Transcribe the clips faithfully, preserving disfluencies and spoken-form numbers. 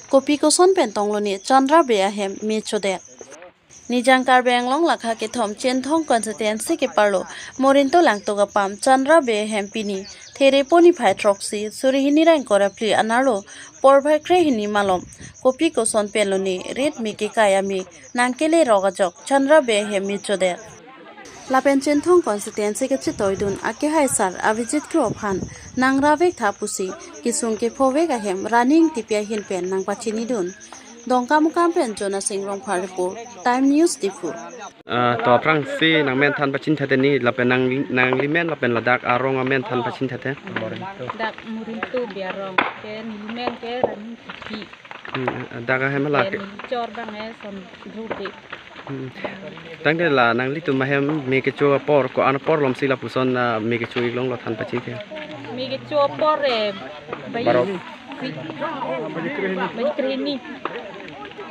Kopi koson pen tonglo ne Chandra Bey ahem me chodet. Nijang Karbi Anglong lakha kethom Chinthong constituency keparlo Morinto Langtuk apam Chandra Bey ahem pini Therepo niphai throksi suri hini ra ingkoi ra phli anerlo porphai kre hini malom kopi koson penlo ne rit me kekai ame nangkele rok ajok Chandra Bey ahem me chodet. Lapen Chinthong constituency kachitoidun akehai sar Avijit Kro aphan nangrap vek tha pusi kesung kepho vek ahem Rani Engtipi ahin pen nangpachinidun. Dongkamukam pen Jonasing Rongphar report, Time News Diphu. Ah, to aphrangsi nangmen than pachini thatte ni, lapen nang, nangli men lapen ladak arong amen than pachini thatte. Dak Morinto Bey arong ke neli men ke Rani Engtipi. Hmm, dak ahem hala ke. Neli chor abang ke Sondro Bey. Hmm. Tangte la nanglitum ahem me kecho apor, ko-an apor lomsi lapuson, ah, me kecho-ik longlo than pachini the? Me kecho apor, eh, baji, barok, si, baji kre hini.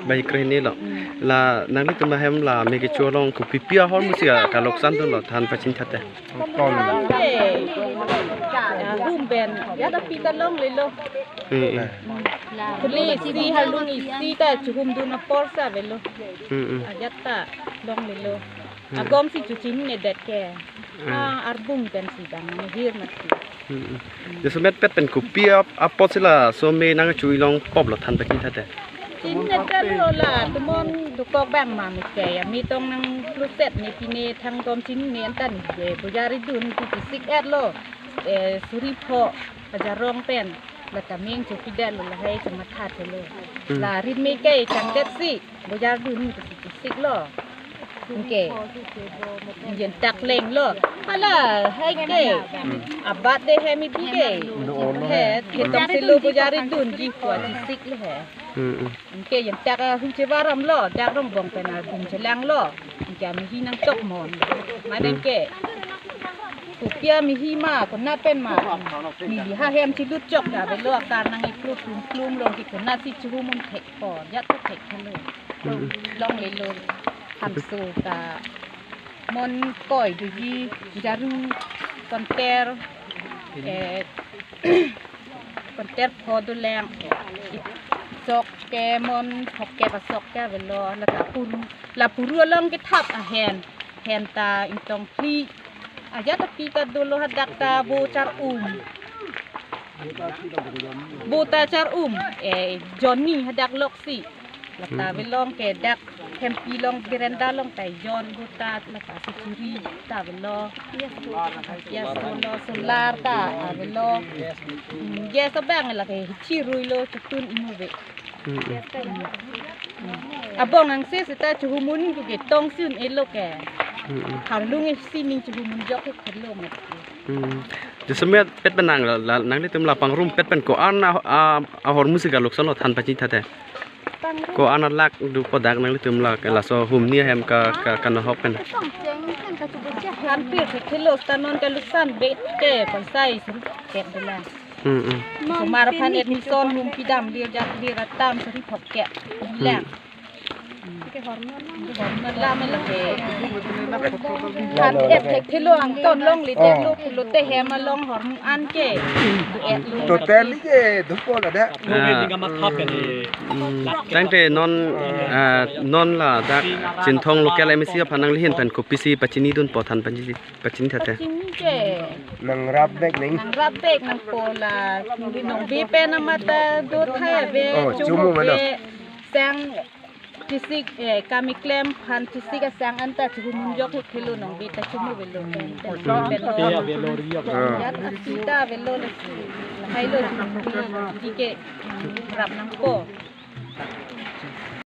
Baji kre hini lo. Hmm. La nanglitum ahem la me kecho along kopipi ahormusi kaloksan dunlo than pachini thatte? Kaloksan ke, ah, hum pen ajat aphi ta longlelo. Hmm, hmm. Kuli isi, halung isi ta chihumdun apor si avelo. Hmm, hmm. Ajat ta longlelo. Hmm. Agom si chochinine det ke. Hmm. Ah, arbung pensi dang, mahir mati. Hmm, hmm. Jasemet pet pen kopi ap-, apotsi laso me nangcho-ik long poplo than pachini thatte? Chinine det lo, la tomon dokok abang ma me ke, ya me tong nangpluset ne pine thangdom chinine anta ne ke, bojar idun ke chesik-etlo. Eh, suri pho ajarong pen la kameng chopidetlo, lahai chemathathelo. Hmm. La rit me ke changdetsi bojar dun ke chesik-siklo. Anke yen tak lenglo. Hala hai ke. Hmm. Abat de he mi bi ke. He, ketong selo bojar idunji ko chesiklo he. Hmm, hmm. Anke yen tak, ah, hu chevaramlo, dak Rongbong pen, ah, bung chelanglo. Anke amehi nangtok mon. Mane, hmm, ke kopi amehi ma, konat pen ma. Neli ha hem chelut chok ta avelo, akar nang-iklo plum plum long ke konatsi chihum un thek ko, ajat ta thekthelo. Hmm. Longlelo. Hamso ta mon koi doji, jaru, konter, eh, konter pho dolang, sok ke mon phokep asok ke avelo, la ta puru, la puru along kethap ahen, hen ta ingtong phli, ajat aphi ta dolo, hadak ta bo char-um, bo ta char-um, eh, jonni hadak loksi. La ta, hmm, avelong ke dak hempi along, veranda along ta jon bo ta, la ta si churi ta avelo. Gas lo, solar ta avelo. Hmm, gas abang la ke chiruilo, chotun imu ve. Hmm, hmm. Hmm. Abong angse seta chihum un ke tongsi un-elo ke. Hmm, hmm. Harlung isi ning chihum un jok ke kherlo mo. Hmm. Jasemet pet pen nang la, la, nanglitum la pangrum pet pen ko-an a, a, ahormusi kaloksanlo than pachini thatte? Pangrum. Ko-an alak do po dak nanglitum la, laso humni ahem ka, ka, kanohok pen? Pangcheng pen kachubo che. Anpir thekthelo, seta non kaloksan bet ke, ponsai suri phokep dolang. Hmm, hmm. Osomar aphan admission, hum pidam lir, jat lir atam suri phokep dolang. Hmm. Hormon la me lake. Hat et thekthelo, angton longle, oh, detlo pulote hem along hormon an ke. Etlo. Total ke dopo ladak. Ah. Hmm. Tangte non, ah, non ladak Chinthong local M A C aphan nangli ahin pen kopisi pachinidunpo than pachini, pachini thatte? Pachini ke. Nangrap vek ning. Nangrap vek nangpo la. Nongbet pen amat ta do thai ave. Oh, chomo chomo mano. Ke sang chesik, eh, kam keklem aphan chesik asang anta chihum un jok thekthelo, nongbet ta chomo avelo. Pen, pen lo. Ah. Ajat aphi ta avelo lasi. Lahai lo chihum un ke rap nangpo.